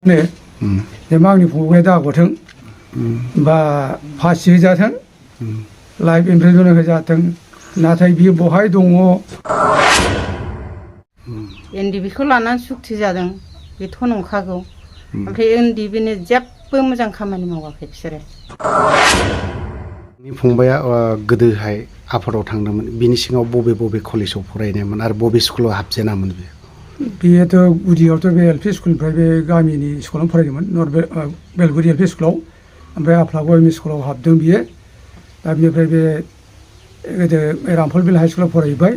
네, 대망이 보고에다 거든, 바 파시 자든, 라이브 임프레전을 자든, 나타이 비 보하이 동호. NDBखौ लानानै सुक्ति जादों बेथ' नंखागौ ओमफ्राय NDBनि जेबो मोजां खामानि मावाखै बिसोरो फंबाया गोदोहाय आफादाव थांदोंमोन बिनि सिङाव बबे कलेजाव फरायनायमोन आरो बबे स्कुलाव हाबजेनामोन बे बेथ' गुदियावथ' बे एलपि स्कुलनिफ्राय बे गामिनि स्कुलाव फरायदोंमोन नर्थ बेलगुरि एलपि स्कुलाव ओमफ्राय आफलागु एमइ स्कुलाव हाबदों बियो दा बिनिफ्राय बे गोदो रामफलबिल हाइ स्कुलाव फरायबाय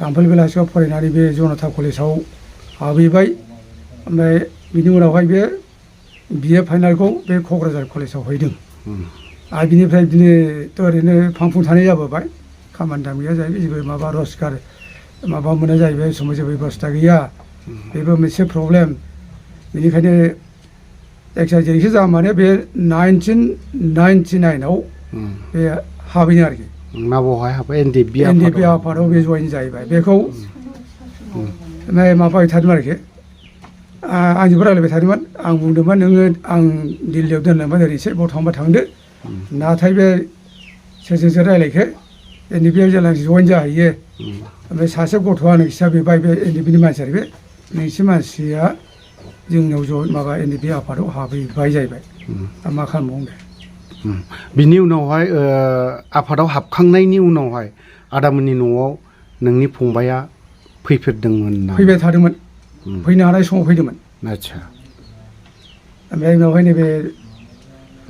रामफलबिल हाइ स्कुलाव फरायनानै बे जनता कलेजाव हाबहैबाय ओमफ्राय बिनि उनावहाय बे बिए फाइनालखौ बे क'क्राझार कलेजाव हैदों आरो बिनिफ्राय बिदिनोथ' ओरैनो फांफुं थानाय जाबोबाय खामानि दामिया जाहैबाय जेबो माबा रजगार माबा मोना जाहैबाय समाव जेबो बेबस्था गैया बेबो मोनसे प्रब्लेम बेनिखायनो जायखिजाया जेरैखि जाया माने बे 1999 आव बे हाबैदों आरोखि माबावहाय हाबबाय एनडिपि आफादाव बे जयेन जाहैबाय बेखौ माबाबाय थादोंमोन आरोखि आंजोंबो रायलायबाय थादोंमोन आं बुंदोंमोन नोङो आं दिल्लीयाव दोनलांबाय ओरैसे बाव थांबा थांदो नाथाय बे सोरजोंसो रायलायखो एनडिपिआव जेला जयेन जाहैयो ओमफ्राय सासे गथ'आ नोंसिना बेबाय बे एनडिपिनि मानसि आरो बे नोंसि मानसिया जोंनाव माबा एनडिपि आफादाव हाबहैबाय जाहैबाय मा खालामबावनो दे बिनि उनावहाय आफादाव हाबखांनायनि उनावहाय आदामोननि न'आव नोंनि फंबाया फैफेरदोंमोन ना फैबाय थादोंमोन फैनो हानाय समाव फैदोंमोन आदसा ओमफ्राय उनावहाय नैबे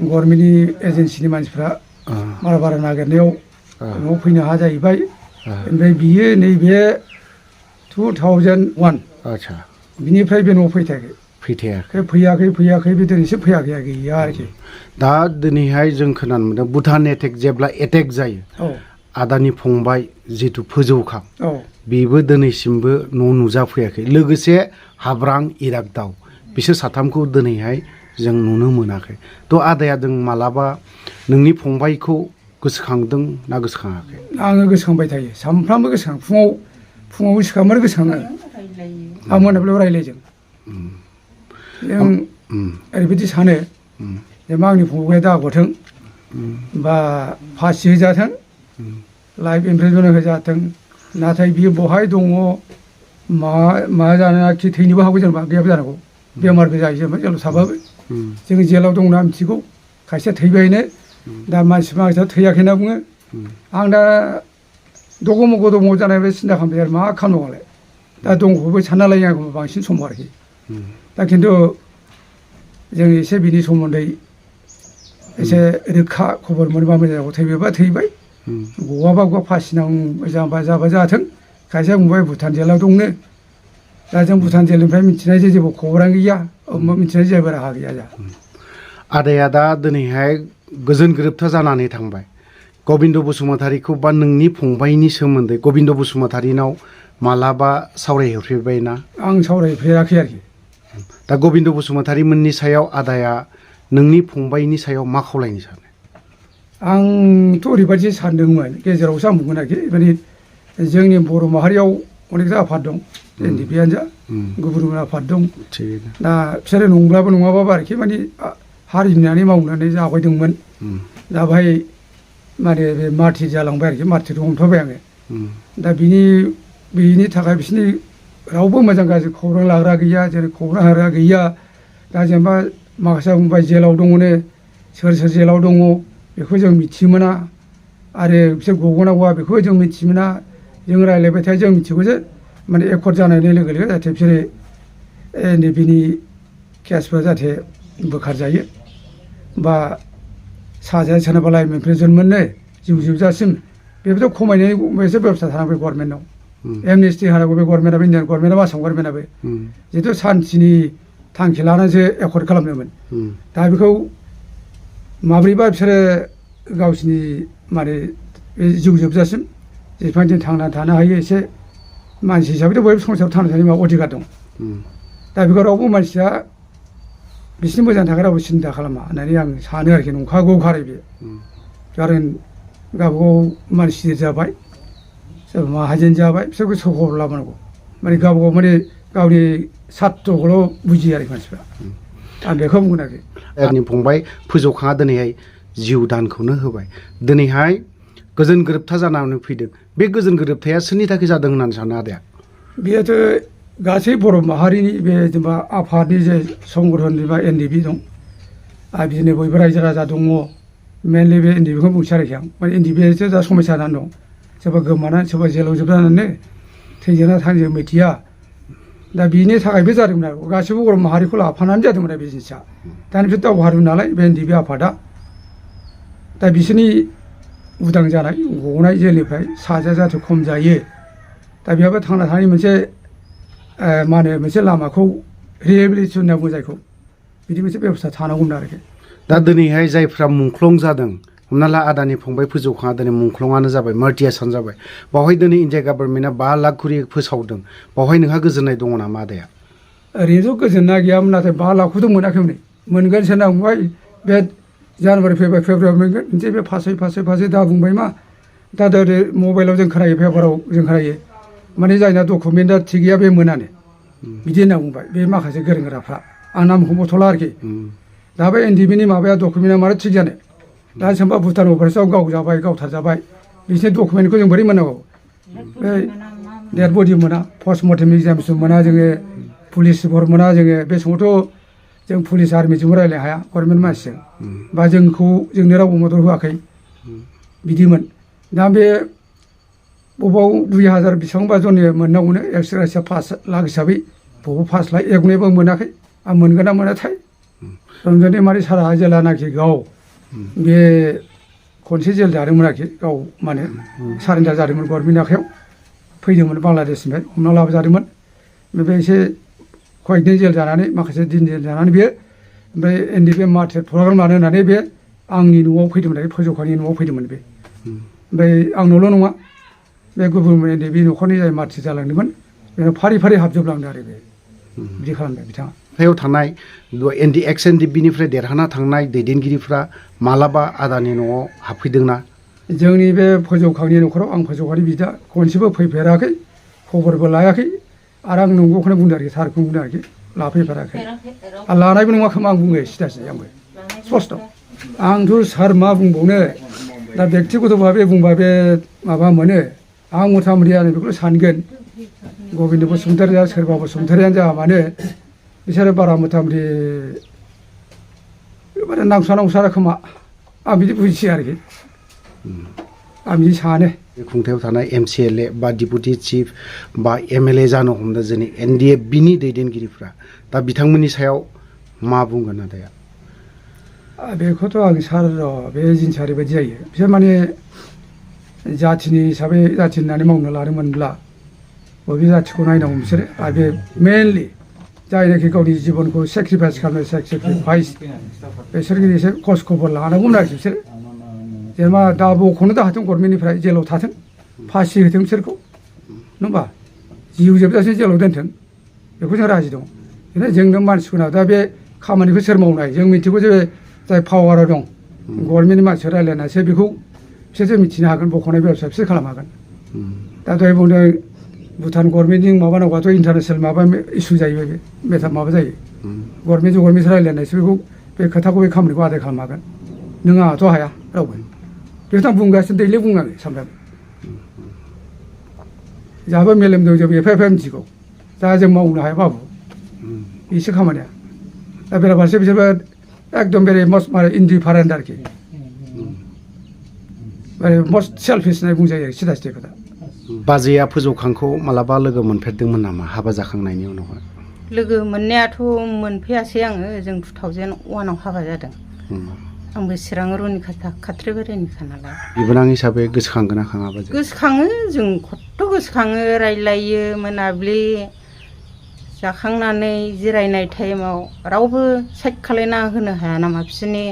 गभर्नमेन्टनि एजेन्सिनि मानसिफ्रा बारा नागिरनायाव न'आव फैनो हाया जाहैबाय ओमफ्राय बियो नैबे 2001 आदसा बिनिफ्राय बे न'आव फैथायाखै फैयाखै बे दिनैसो फैयाखै गैया आरोखि दा दिनैहाय जों खोनानो मोनदों भुटान जेब्ला एटेक जायो आदानि फंबाय जिथु फोजौखां बेबो दिनैसिमबो न' नुजाफैयाखै लोगोसे हाब्रां इरागदाव बिसोर साथामखौ दिनैहाय जों नुनो मोनाखै थ' आदाया जों मालाबा नोंनि फंबायखौ गोसोखांदों ना गोसोखाङाखै आङो गोसोखांबाय थायो सानफ्रामबो गोसोखाङो फुङाव गोसोखांबानो गोसोखाङो आं मोनाबिलियाव रायलायो जों ओरैबायदि सानो जेनेबा आंनि फंबाया दा गथों बा फासि होजाथों लाइफ इमप्रिजन होजाथों नाथाय बियो बहाय दङ मा जानाखि थैनोबो हागौ जेनेबा गैयाबो जानांगौ बेमारबो जायो जेनेबा जेलाव थाबाबो जों जेलाव दं होनना मिथिगौ खायसेया थैबायनो दा मानसिफ्रा थैयाखै होनना बुङो आं दा दगमग जानाय बे सिन्था खालामबाय आरो मा खालामनांगौलाय दा दंखौबो सानना लायो आं बांसिन समाव आरोखि दा खिन्थु जों एसे बिनि सोमोन्दै एसे रोखा खबर मोनबा मोजां थैबायबा थैबाय गवाबा फासिनां जाबा जाथों खायसेया बुंबाय भुटान जेलाव दंनो दा जों भुटान जेलनिफ्राय मिथिनाय जेबो खौरां गैया मिथिनाय जेबो राहा गैया जा आदाया दा दिनैहाय गोजोन गोरोबथा जानानै थांबाय गबिन्द बसुमतारीखौ बा नोंनि फंबायनि सोमोन्दै गबिन्द बसुमतारीनाव मालाबा सावरायहरफेरबाय ना आं सावरायफेराखै आरोखि दा गबिन्द बसुमतारी मोननि सायाव आदाया नोंनि फंबायनि सायाव मा खावलायनो सानो आंथ' ओरैबायदि सानदोंमोन गेजेरावसो आं बुंगोन आरोखि माने जोंनि बर' माहारियाव अनेकथा आफाद दं एनडिपिआनो जा गुबुन गुबुन आफाद दं दा बिसोरो नंब्लाबो नङाबाबो आरोखि माने हारिनानै मावनानै जाबायदोंमोन दा बाहाय माने बे मार्टिर जालांबाय आरोखि मार्टिरखौ हमथाबाय आङो दा बिनि थाखाय बिसोरनि रावबो मोजां गाज्रि खौरां लाग्रा गैया जेरै खौरां होग्रा गैया दा जेनेबा माखासे बुंबाय जेलाव दङनो सोर जेलाव दङ बेखौ जों मिथि मोना आरो बिसोर गगनांगौआ बेखौ जों मिथि मोना जों रायज्लायबाय थायो जों मिथिगौ जे माने एकर्ड जानायनि लोगो लोगो जाहाथे बिसोरो नैबेनि केसफ्रा जाहाथे बोखारजायो बा साजाया सोरनाबा लाइफ इमप्रिजन मोननो जिउ जोबजासिम बेफोरथ' खमायनायनि मोनसे बेबस्था थानांगौ गभर्नमेन्टआव एमनेस्टि होनांगौ बे गभर्नमेन्टआबो इण्डियान गभर्नमेन्टआबो आसाम गभर्नमेन्टआबो जिहेथु सान्तिनि थांखि लानानैसो एकर्ड खालामदोंमोन दा बेखौ माब्रैबा बिसोरो गावसिनि माने जिउ जोबजासिम जेसेबां दिन थांनानै थानो हायो एसे मानसि हिसाबैथ' बयबो संसाराव थांनानै थानायनि माबा अधिकार दं दा बेखौ रावबो मानसिया बिसोरनि मोजांनि थाखाय रावबो सिन्था खालामा होननानै आं सानो आरोखि नंखागौ खारै बे खारन गावबागाव मानसि जाबाय सोरबा माहाजोन जाबाय बिसोरखौ सखबर लाबोनांगौ माने गावबागाव माने गावनि सार्थखौल' बुजियो आरोखि मानसिफ्रा आं बेखौ बुंगोन आरोखि आंनि फंबाय फोजौखाङा दिनैहाय जिउ दानखौनो होबाय दिनैहाय गोजोन गोरोबथा जानानै फैदों बे गोजोन गोरोबथाया सोरनि थाखाय जादों होननानै सानो आदाया बेथ' गासै बर' माहारिनि बे जेनेबा आफादनि जे संगठन जेनेबा NDP दं आरो बिदिनो बयबो रायजो राजा दङ मेनलि बे NDPखौ बुंसै आरोखि आं माने NDPआसो दा समस्या जानानै दं सोरबा गोमानानै सोरबा जेलाव जोबजानानै थैजोना थांजों मिथिया दा बिनि थाखायबो जादोंमोन आरो गासैबो बर' माहारिखौ लाफानानै जादोंमोन आरो बे जिनिसा दानिफ्राय दावहारु नालाय बे NDP आफादा दा बिसोरनि उदां जानाय गनाय जेलनिफ्राय साजा जाहाथे खम जायो दा बेहाबो थांना थानायनि मोनसे मा होनो मोनसे लामाखौ रिहेबिलिटेसन होनना बुङो जायखौ बिदि मोनसे बेबस्था थानांगौमोन आरोखि दा दिनैहाय जायफ्रा मुंख्लं जादों हमना ला आदानि फंबाय फोजौखाङा दिनै मुंख्लङानो जाबाय मार्टियासानो जाबाय बावहाय दिनै इन्डिया गभर्नमेन्टआ 5 लाख खरि फोसावदों बावहाय नोंहा गोजोननाय दङ नामा आदाया ओरैनोथ' गोजोननाय गैयामोन नाथाय 5 लाखखौथ' मोनाखैमोन मोनगोन सोना बुंबाय बे जानुवारि फैबाय फेब्रुवारि मोनगोन मोनसे बे फासै दा बुंबाय मा दा मबाइलाव जों खोनायो पेपाराव जों खोनायो माने जायना डकुमेन्टआ थिग गैया बे मोनानो बिदि होनना बुंबाय बे माखासे गोरों गोराफ्रा आं नामखौ मथ'ला आरोखि दा बे NDPनि माबाया डकुमेन्टआ मारै थिग जानो दा सोरबा भुटान अफिसाव गावजाबाय गावथारजाबाय बिसोरनि डकुमेन्टखौ जों बोरै मोननांगौ बे डेड बडि मोना पस्टमर्टेम एग्जामिनेसन मोना जोङो पुलिस रिपर्ट मोना जोङो बे समावथ' जों पुलिस आर्मिजोंबो रायज्लायनो हाया गभर्नमेन्ट मानसिजों बा जोंनो रावबो मदद होआखै बिदिमोन दा बे बबाव 2000 बेसेबांबा जननि मोननांगौनो एक्सट्रा 5 लाख हिसाबै बबाव 5 लाख एगनैबो मोनाखै आं मोनगोन ना मोनाथाय रन्जन दैमारि सारा जेलानाखि गाव बे खनसे जेल जादोंमोन आरोखि गाव माने सारेन्डार जादोंमोन गभर्नमेन्ट आखायाव फैदोंमोन बांलादेशनिफ्राय हमना लाबोजादोंमोन बे एसे कয়েকদিন जेल जानानै माखासे दिन जेल जानानै बे ओमफ्राय NDP मार्टियार प्रग्राम लानो होननानै बे आंनि न'आव फैदोंमोन आरोखि फोजौखांनि न'आव फैदोंमोन बे ओमफ्राय आंनावल' नङा बे गुबुन NDP न'खरनि जाय मार्टियार जालांदोंमोन बेनाव फारि हाबजोबलांदों आरो बे बिदि खालामबाय बिथाङा बेयाव थानाय एक्स NDPनिफ्राय देरहाना थांनाय दैदेनगिरिफ्रा मालाबा आदानि न'आव हाबफैदोंना जोंनि बे फोजौखांनि न'खराव आं फोजौखांनि बिदा खनसेबो फैफेराखै खबरबो लायाखै आरो आं नंगौखौनो बुंदों आरोखि थारखौनो बुंदों आरोखि लाफैफेराखै आरो लानायबो नङा खोमा आं बुङो सिदासै आंबो स्पस्ट' आंथ' सार मा बुंबावनो दा बेक्तिगत भाबे बुंबा बे माबा मोनो आं मथा मथि आं बेखौ सानगोन गबिन्द बसुमतारिया सोरबा बसुमतारियानो जा मानो बिसोरो बारा मथा मथि माने नांसारा खोमा आं बिदि बुजियो आरोखि आं बिदि सानो बे खुंथायाव थानाय MCLA बा डिपुटि चिफ बा MLA जानो हमदों जोंनि NDFBनि दैदेनगिरिफ्रा दा बिथांमोननि सायाव मा बुंगोन आदाया बेखौथ' आं सार बे जिनिसा ओरैबायदि जायो बिसोर माने जाथिनि हिसाबै जाथि होननानै मावनो लादोंमोनब्ला बबे जाथिखौ नायनांगौ बिसोरो आरो बे मेनलि जायनाखि गावनि जिबनखौ सेक्रिफाइस खालामनो सेक्रिफाइस बिसोरखौ एसे खस खबर लानांगौमोन आरोखि बिसोर जेनेबा दा बख'नो दाहाथों गभर्नमेन्टनिफ्राय जेलाव थाथों फासि होथों बिसोरखौ नङा होमबा जिउ जोबजासे जेलाव दोनथों बेखौ जों राजि दं जोंनो मानसिफोरना दा बे खामानिखौ सोर मावनाय जों मिथिगौ जे जाय पावाराव दं गभर्नमेन्टनि मानसिफोर रायज्लायनासो बेखौ बिसोरसो मिथिनो हागोन बख'नाय बेबस्था बिसोर खालामनो हागोन दा दहाय बुंदों भुटान गभर्नमेन्टजों माबानांगौआथ' इन्टारनेसनेल माबा इसु जायो बे मेटार माबा जायो गभर्नमेन्टजों गभर्नमेन्ट रायज्लायनायसो बेखौ बे खोथाखौ बे खामानिखौ आदाय खालामनो हागोन नों आंहाथ' हाया रावबो बेखौ आं बुंगासिनो दैलि बुङाङो सानफ्रामबो जोंहाबो मेलेम दं जों एफा मिथिगौ दा जों मावनो हाया बाबु बेसो खामानिया दा बेराफारसे बिसोरबो एकदम बेरे मस्ट माने इन्डिफारेन्ट आरोखि मस्ट सेल्फिस होननाय बुंजायो सिदा खोथा बाजैया फोजौखांखौ मालाबा लोगो मोनफेरदोंमोन नामा हाबा जाखांनायनि उनावहाय लोगो मोननायाथ' मोनफैयासै आङो जों 2001आव हाबा जादों आंबो चिरां रुनिखाता खाथ्रिबारिनिखा नालाय बिबोनां हिसाबै गोसोखांगोन ना खाङा बाजै गोसोखाङो जों खथ्थ' गोसोखाङो रायलायो मोनाबिलि जाखांनानै जिरायनाय टाइमाव रावबो साइड खालायना होनो हाया नामा बिसोरनि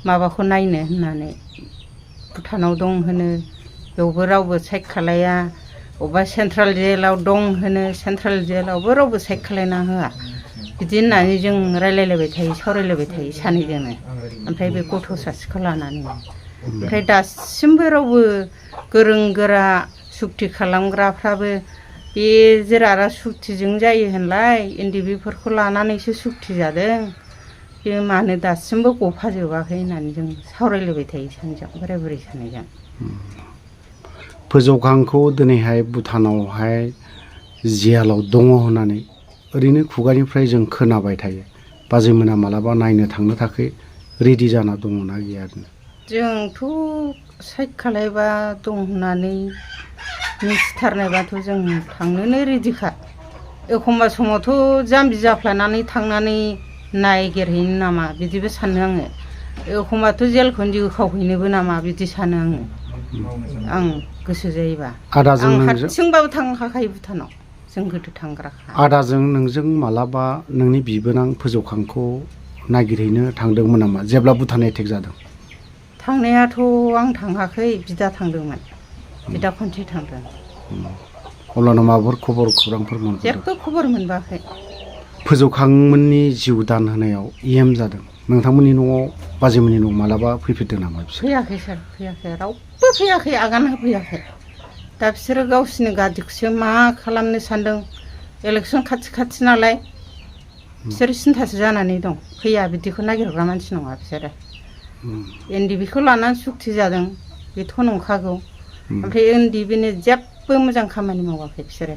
माबाखौ नायनो होननानै भुटानाव दं होनो बेयावबो रावबो साइड खालाया अबेबा सेन्ट्रेल जेलाव दं होनो सेन्ट्रेल जेलावबो रावबो साइड खालायना होआ बिदि होननानै जों रायलायलायबाय थायो सावरायलायबाय थायो सानैजोंनो ओमफ्राय बे गथ' सासेखौ लानानै ओमफ्राय दासिमबो रावबो गोरों गोरा सुक्ति खालामग्राफ्राबो बे जिरादा सुक्तिजों जायो होनलाय NDPफोरखौ लानानैसो सुक्ति जादों बे मानो दासिमबो गफाजोबाखै होननानै जों सावरायलायबाय थायो सानैजों बोराय बुरै सानैजों। फोजौखांखौ दिनैहाय भुटानावहाय जियालाव दङ होननानै ओरैनो खुगानिफ्राय जों खोनाबाय थायो। बाजैमोना मालाबा नायनो थांनो थाखाय रेडि जाना दङना गैया? जोंथ' साइड खालायबा दं होननानै मिथिथारनायबाथ' जों थांनोनो रेडिखा। एखमबा समावथ' जाम्बि जाफ्लानानै थांनानै नायगिरहैनो नामा बिदिबो सानो आङो। एखमबाथ' जेल खन्दि होखावहैनोबो नामा बिदि सानो आङो। आं गोसो जायोबा आं हारसिंबाबो थांखाखायो भुटानाव। जों गोदो थांग्राखा। आदाजों नोंजों मालाबा नोंनि बिबोनां फोजौखांखौ नागिरहैनो थांदोंमोन नामा जेब्ला भुटान एटेक जादों? थांनायाथ' आं थाङाखै, बिदा थांदोंमोन। बिदा खनसे थांदों। अब्लानो माबाफोर खबर खौरांफोर मोनदों? जेबो खबर मोनबोआखै। फोजौखांमोननि जिउ दान होनायाव EM जादों। नोंथांमोननि न'आव बाजैमोननि न'आव मालाबा फैफेरदों नामा बिसोर? फैयाखै सार, फैयाखै। रावबो फैयाखै, आगान होफैयाखै। दा बिसोरो गावसिनि गादिखौसो मा खालामनो सानदों। इलेक्सन खाथि खाथि नालाय बिसोरो सिन्थासो जानानै दं। फैया बिदिखौ नागिरग्रा मानसि नङा बिसोरो। NDPखौ लानानै सुक्ति जादों बेथ' नंखागौ। ओमफ्राय NDPनि जेबो मोजां खामानि मावाखै बिसोरो।